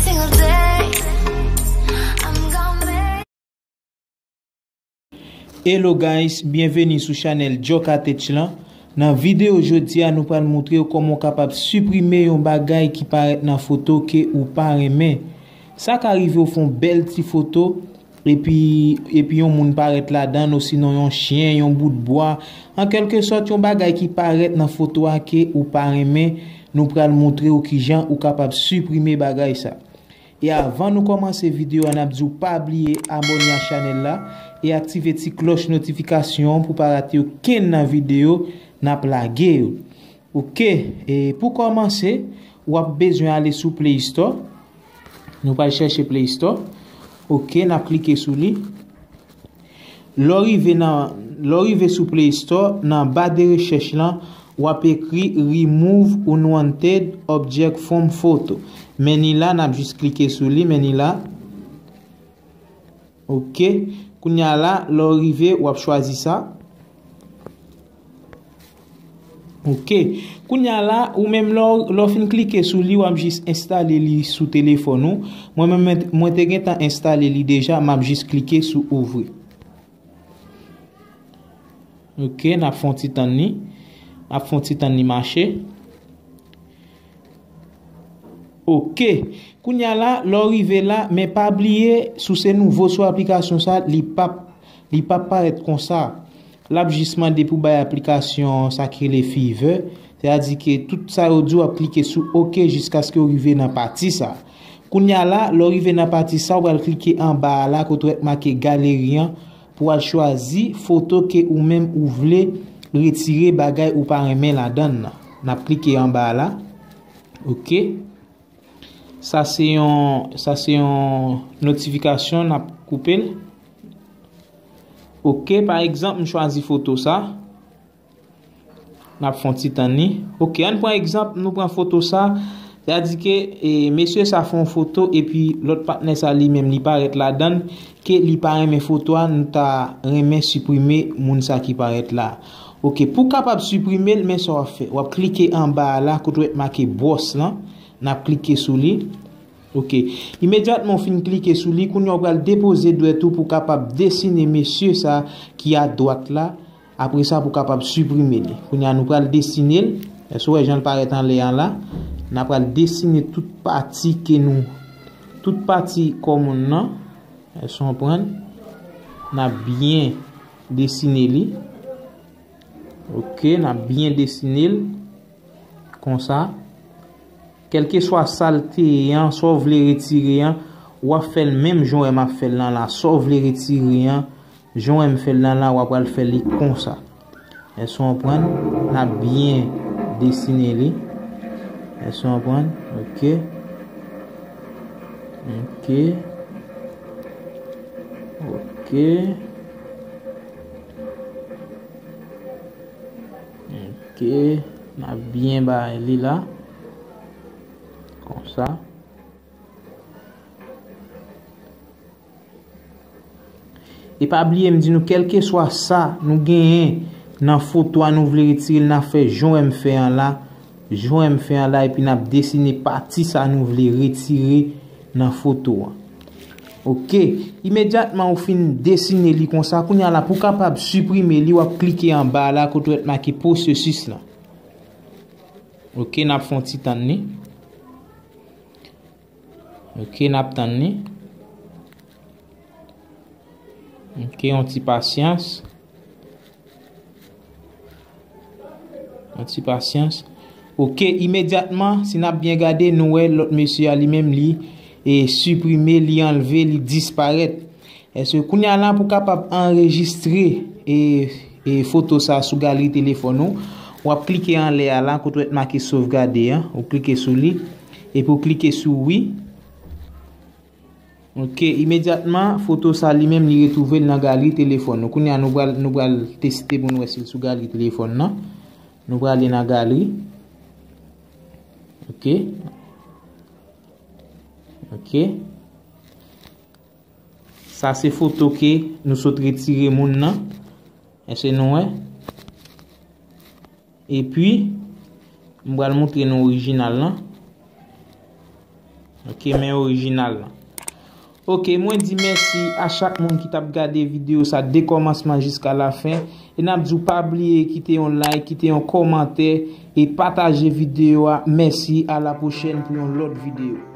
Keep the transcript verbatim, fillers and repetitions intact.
single day. I'm gonna make Hello guys, byenveni sou chanèl Djoka Tech lan. Nan videyo jodi a, nou pral montre w kòman w kapab siprime yon bagay ki parèt nan foto ke ou pa renmen. Sa ka rive w fè yon bèl ti foto, epi, epi yon moun parèt ladan l, osinon yon chen, yon bout bwa. An kèlke sòt, yon bagay ki parèt nan foto a ke ou pa renmen, nou pral montre w kijan ou kapab siprime bagay sa. E avan nou kòmanse videyo a, n ap di w pa bliye abòne a chanèl la e aktive ti klòch notifikasyon an pou w pa rate okenn nan videyo n ap lage yo. Oke, e pou kòmanse, w ap bezwen ale sou Play Store. Nou pral chèche Play Store. Oke, n ap klike sou li. Lè w rive nan, lè w rive sou Play Store, nan ba de rechèch lan, w ap ekri Remove Unwanted Object from Photo. Men ni la, n ap jis klike sou li, men ni la. Oke. Kounye a la, lè w rive, w ap chwazi sa. Oke. Kounye a la, ou menm lè w, lè w fin klike sou li, w ap jis enstale li sou telefòn ou. Mwen menm, mwen, mwen te gentan enstale li deja, m ap jis klike sou ouvri. Oke, n ap fè yon ti tann li. N ap fè yon ti tann li mache. Oke. Kounye a la, lè w rive la, men pa bliye, si w se nouvo sou aplikasyon sa, li p ap, li p ap parèt konsa. L ap jis mande pou bay aplikasyon sa ki rele Fiverr. Sètadi ke tout sa yo di w ap klike sou oke jiskaske w rive nan pati sa. Kounye a la, lè w rive nan pati sa, w pral klike anba a la kote w wè k make galeri an pou w al chwazi foto ke ou menm ou vle retire bagay ou pa renmen ladan l nan. N ap klike anba a la. Oke. Sa se yon, sa se yon notifikasyon, n ap koupe l. Oke, pa egzanp, m chwazi foto sa. N ap fè yon ti tann li. Oke, ann pran egzanp, nou pran foto sa. Sètadi ke, e, mesye sa fè yon foto, epi lòt patnè sa li menm, li parèt ladan l, ke li pa renmen foto a, nou ta renmen siprime moun sa ki parèt la. Oke, pou w kapab siprime l, men sa w ap fè. W ap klike anba a la, kote w wè k make bwòs lan. N ap klike sou li. Oke. Imedyatman w fin klike sou li, kounye a w pral depoze dwèt ou pou w kapab desine mesye sa ki adwat la. Apre sa, pou w kapab siprime li. Kounye a, nou pral desine l. Èske w wè jan l parèt anlè a la? N a pral desine tout pati ke nou, tout pati kò moun nan. Èske w konprann? N a byen desine li. Oke, n a byen desine l. Konsa. Kèlkeswa sa l te ye an, sa w vle retire an, w ap fè l menm jan w wè m ap fè l lan la. Sa w vle retire an, jan w wè m fè l lan la, w ap pral fè li konsa. Èske w konprann? N ap byen desine li. Èske w konprann? Oke. Oke. Oke. Oke. N ap byen bay li la. Konsa. E pa bliye m di nou, kèlkeswa sa nou genyen nan foto a, nou vle retire l, n a fè jan w wè m fè an la, jan w wè m fè an la, epi n ap desine pati sa nou vle retire nan foto a. Oke, imedyatman ou fin desine li konsa, kounye a la, pou w kapab siprime li, w ap klike anba a la, kote w wè k make pwosesis lan. Oke, n ap fè yon ti tann li. Oke, n ap tann li. Oke, yon ti pasyans. Yon ti pasyans. Oke, imedyatman, si n ap byen gade, nou wè lòt mesye a li menm, li, e, siprime, li anlve, li disparèt. Èske kounye a la pou w kapab anrejistre, e, e, foto sa sou galri telefòn ou, w ap klike anlè a la, kote w wè k make sovgade an, ou klike sou li, epi w klike sou wi. Oke, imedyatman, foto sa li menm li retwouve l nan galri telefòn nou. Kounye a nou pral, nou pral teste pou nou wè si l sou galri telefòn nan. Nou prale nan galri. Oke. Oke. Sa se foto ke nou sot retire moun nan. Èske nou wè? Epi, m pral montre nou orijinal lan. Ok, men orijinal lan. Ok, mwen di mèsi a chak moun ki t ap gade videyo sa de kòmansman jiska lafen. E n ap di w pa bliye kite yon like, kite yon kòmantè e pataje videyo a. Mèsi, a la pwochèn pou yon lòt videyo.